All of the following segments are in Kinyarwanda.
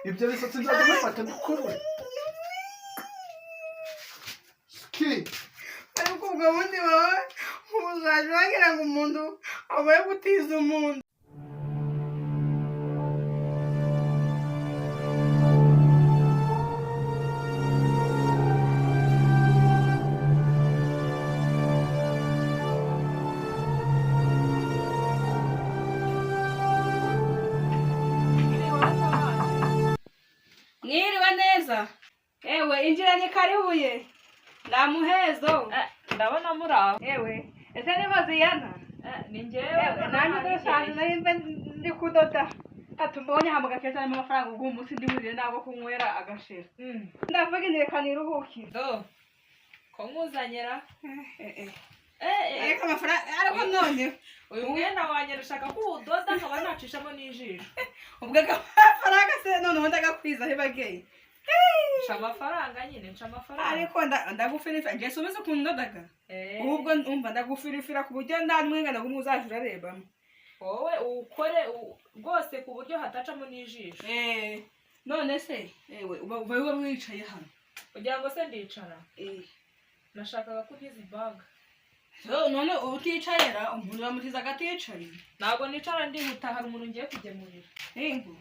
Ibyo bisatsi nzajya mbifata mbikurure. Ski. Ariko ubwo bundi wowe uzajya uragira ngo umuntu abure gutiza umuntu. Mwiriwe neza. Ewe, injira, ni karibuye, ndamuhezo. Ndabona muri aho. Ewe, ese ni Hoziyana? Ni njyewe. Ewe, nanjye dusanze nari mbe ndi kudoda, ati mbonye hamwe keza harimo amafaranga, ubwo uyu munsi ndi burire ntabwo kunywera agashira. Ndavuga nti reka niruhukire. Do ko nkuzanyira. Ariko amafaranga, ariko none Uyu mwenda wanjye ndashaka ko uwudoda nkaba nacishamo n'ijisho. Ubwo amafaranga se noneho ndagakwiza aho ibageye? Nca amafaranga nyine, nca amafaranga. Ariko ndagufirifira, njye subize ukuntu ndodaga. Ubwo umva, ndagufirifira ku buryo nta n'umwenda na gumwe uzaje urarebamo. Wowe uwukore rwose ku buryo hatacamo n'ijisho. Eh, none se ewe uba wicaye hano? Kugira ngo se ndicara? Nashakaga ko untiza ibaga. So, none uticayera umuntu bamutiza agaticaye? Ntabwo nicara, ndihuta, hari umuntu ngiye kugemurira. Yego.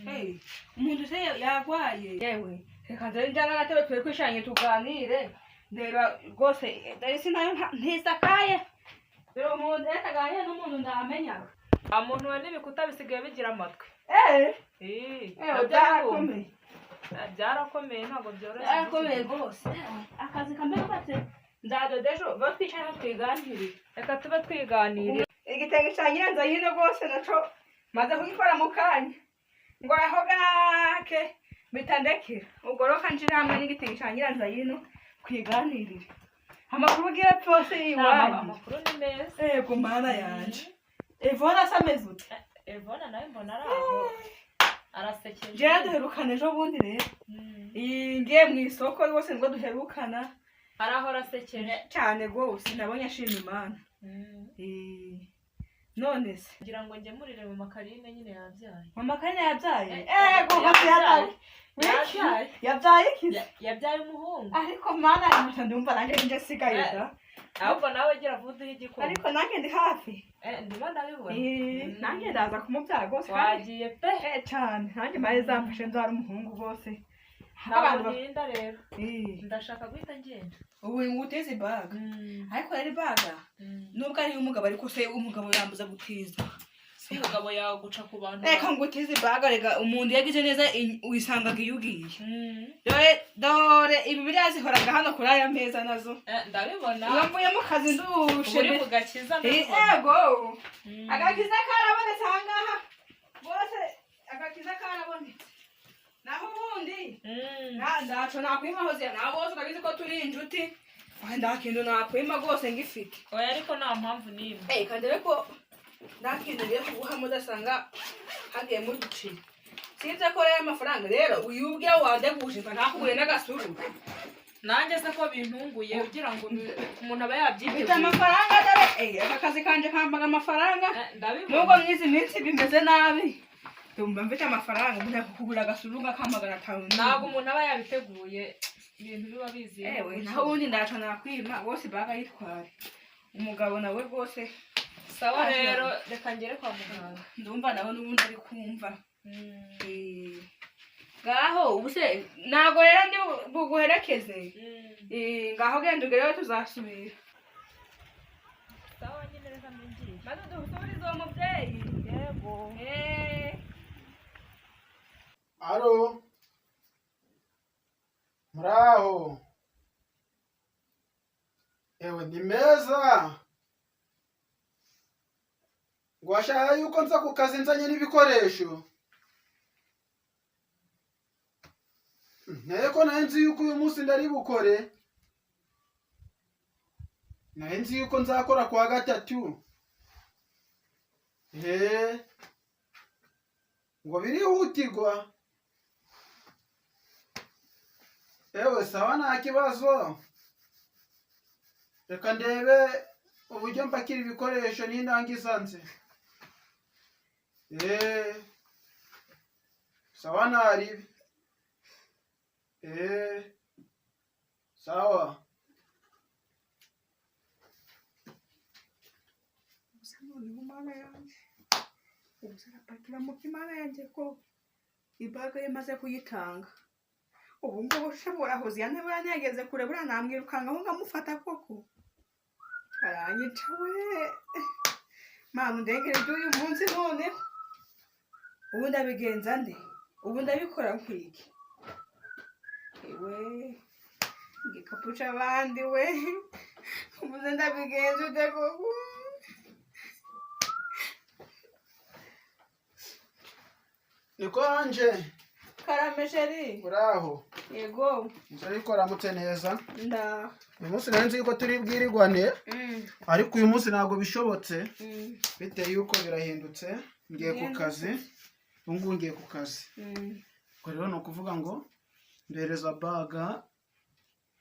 Hey, umuntu se yagwaye? Yewe, reka nze njyana agatebe twe kwishanye tuganire. Ndeba rwose, dore isi nayo ntisakaye. Dore umuntu yataganire n'umuntu ndamenya. Nta muntu we, n'ibikuta bisigaye bigira amatwi. Eh, Eh, eh, nabyo byarakomeye. Byarakomeye, ntabwo byoroshye. Byarakomeye rwose. Akazi kameze gute? Nzadoda ejo, bo twicara twiganirire. Reka tube twiganirira. Igitenge cya nyiranzayino rwose naco maze kugikora mu kanya, ngo aho gake bitandekera. Ubwo rero kanjira hamwe n'igitenge cya nyiranzayino twiganirire. Amakuru ugiye byose iwanyu? Amakuru ni meza. Ego mana yanje, Evona asa ameze ute? Evona nawe mbona ari aho, arasekeje. Jewe duherukana ejo bundi rero. Iyi ngiye mu isoko rwose nibwo duherukana. Hari aho arasekeje. Cyane rwose, nabonye ashima Imana. Eh, none se Ngira ngo ngemurire mama Karine nyine, yabyaye. Mama Karine yabyaye? Eh, Ego. yabyaye. Yabyaye. Yabyaye. Yabyaye iki? Yabyaye umuhungu. Ariko mana yanjye, ndumva nanjye ninjye sigaye da. Ahubwo nawe gira vuba uduhe igikoma. Ariko nanjye ndi hafi. Eh, ndimo ndabibona. Eh, nanjye ndaza kumubyara rwose kandi Wagiye pe. Eh, cyane, nanjye mari zamfashe nzara umuhungu rwose. Ntabwo Abantu ntinda rero. Eh, Ndashaka guhita ngenda. Ubu nguteze ibaga. Ariko rero ibaga, nubwo ari umugabo, ariko se umugabo yambuza gutiza? Si umugabo yaguca ku bantu. Reka ngutize ibaga, reka umuntu iyo agize neza wisangaga iyo ugiye. Dore dore, ibi biriya zihoraga hano kuri aya meza nazo. Eh, ndabibona. Iyo mvuye mu kazi ndushe. Uba uri ku gakiza, Eh, ndabibona. ego, agakiza karabonetse ahangaha rwose, agakiza karabonetse. Naho ubundi ndaco nakwima hoze, nawe bose urabizi ko turi inshuti. Oya, nta kintu nakwima rwose ngifite. Oya, ariko nta mpamvu n'imwe. Eh, kandi rero ko nta kintu ngiye kuguhamo udasanga hagiyemo uduceri. Sibye ko rero amafaranga rero uyubwira wandeguje mba ntakugure n'agasuru. Nanjye se ko bintunguye, ugira ngo umuntu aba Mfite yabyiteguye. amafaranga dore, eh, aka kazi kanje kambaga amafaranga. Eh, ndabibona. Nubwo mwizi minsi bimeze nabi, ndumva mfite amafaranga umuntu yakukugura agasuru nka 500. Ntabwo umuntu aba yabiteguye, ibintu biba biziye. Ewe, naho ubundi ndaca nakwima rwose, ibaga yitware, umugabo nawe rwose. Sawa rero, reka ngere kwa muganga. Ndumva nawe n'ubundi ari kumva. Eh, ngaho ubu se ntabwo rero ndi buguherekeze. Eh, ngaho genda ugereyo, tuzasubira. Sawa nyine, reka mbingiye. Maze duhusubirize uwo mubyeyi. Yego. Eh. Alo, muraho? Ewe, ni meza. Ngo washaka yuko nza ku kazi nzanye n'ibikoresho? Nteko ko nari nzi yuko uyu munsi ndari bukore, nari nzi yuko nzakora kuwa gatatu. He, ngo birihutirwa? Ewe, sawa, nta kibazo, reka ndebe uburyo mpakira ibikoresho n'indangiza nze. Eee. Sawa ntaribi. Eee, sawa. Gusa noneho Mana yanjye, ubu arapakira mu Mana yanjye ko ibaga ye maze kuyitanga. Ubu ngubu ushobora Hoziyana buriya ntiyageze kure, buriya namwirukangaho nkamufata koko aranyica we. Mana undengere iby'uyu munsi noneho. Ubu ndabigenza nde? Ubu ndabikora nkwiki? Ewe, igikapu c'abandi we, ubu se ndabigenza ute koko? Niko anje. Karame chérie. Uraho? Yego. Nzi ariko uramutse neza. Nda. Uyu munsi nari nzi yuko turi bwirigwane, ariko uyu munsi ntabwo bishobotse, bitewe yuko birahindutse. Ngiye ku kazi ubu ngubu, ngiye ku kazi. Ubwo rero ni ukuvuga ngo mbereza baga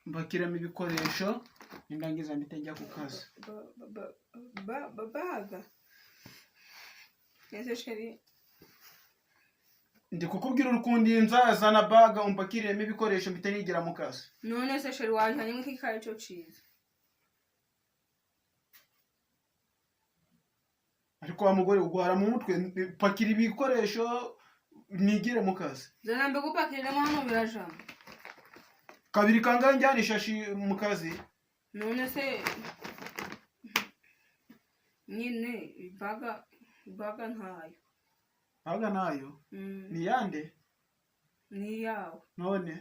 mbakiremo ibikoresho, nindangiza mpite njya ku kazi. Baga ese chérie? Ndi kukubwira urukundi nzazana baga umpakiriremo ibikoresho mpite nigira mu kazi. None se chérie, wajyanye nk'iki ari cyo cyiza? Ariko wa mugore ugwara mu mutwe, pakira ibikoresho nigire mu kazi. Zana mbigupakiriremo hano birajamo. Kabiri kangahe njyana ishashi mu kazi? None se nyine ibaga ntayo. Baga nayo? Ni yande? Ni iyawe. None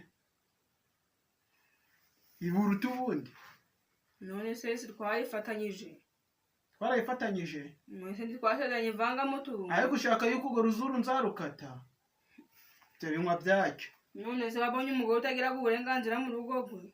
iburuta ubundi. None se si twayifatanyije? Twarayifatanyije. None se ntitwasezeranye ivangamutungo? Ariko ushaka yuko urwo ruzuru nzarukata ibyo binywa byacyo. None se wabonye umugore utagira uburenganzira mu rugo rwe?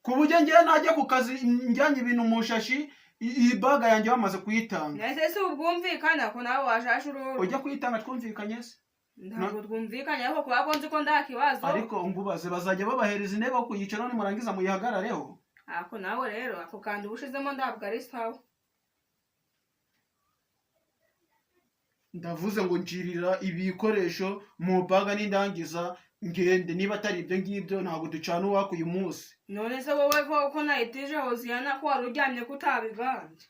Ku buryo ngewe najya ku kazi njyanye ibintu mu shashi, iyi baga yanjye bamaze kuyitanga. None se si ubwumvikane ko nawe washasha uroro? Ujya kuyitanga twumvikanye se? Ntabwo twumvikanye, ariko kubera ko nzi ko nta kibazo. Ariko ngubaze, bazajya babahereza intebe aho kuyicaraho, nimurangiza muyihagarareho? Ako nawe rero, ako kandi ubushizemo ntabwo ari sawa. Ndavuze ngo njirira ibikoresho mu baga nindangiza ngende. Niba atari ibyo ngibyo, ntabwo ducana uwaka uyu munsi. None se wowe ko nayitije Hoziyana, ko wari uryamye ko utabiganje?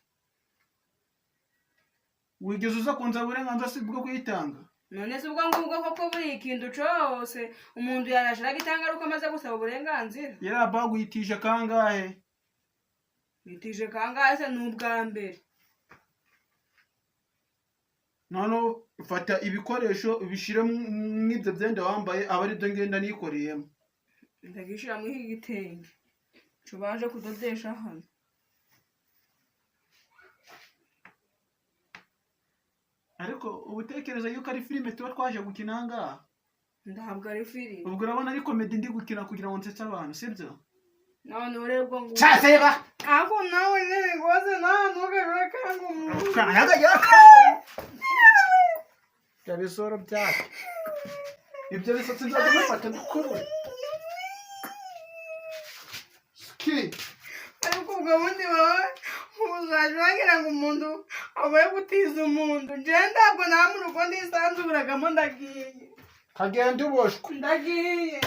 Wigeze uza kunsaba uburenganzira si bwo kuyitanga? None se ubwo ngubwo koko buri ikintu cose umuntu yarashiraga itanga ari uko amaze gusaba uburenganzira? Yariya baga uyitije kangahe? Bitije kangahe se? Ni ubwa mbere. Noneho fata ibikoresho ubishyire mw'ibyo byenda wambaye, aba aribyo ngenda nikoreyemo. Ndagishira muri iki gitenge co baje kudodesha hano. Ariko uba utekereza yuko ari filime tuba twaje gukina aha ngaha? Ntabwo ari filime. Ubwo urabona ari komedi ndi gukina kugira ngo nsetse abantu, sibyo? None rero ubwo ngubwo Cyaseba. Ako nawe nyene rwose nawe ntukajure kanga umuntu. Ibyo bizoro byaka, ibyo bisatsi nzajya bifata bikuru ski. Ariko ubwo bundi wowe uzaje wagira ngo umuntu abaye gutiza umuntu. Jewe ntabwo nta mu rugo ndisanzuragamo, ndagiye. Kagenda uboshwe. Ndagiye.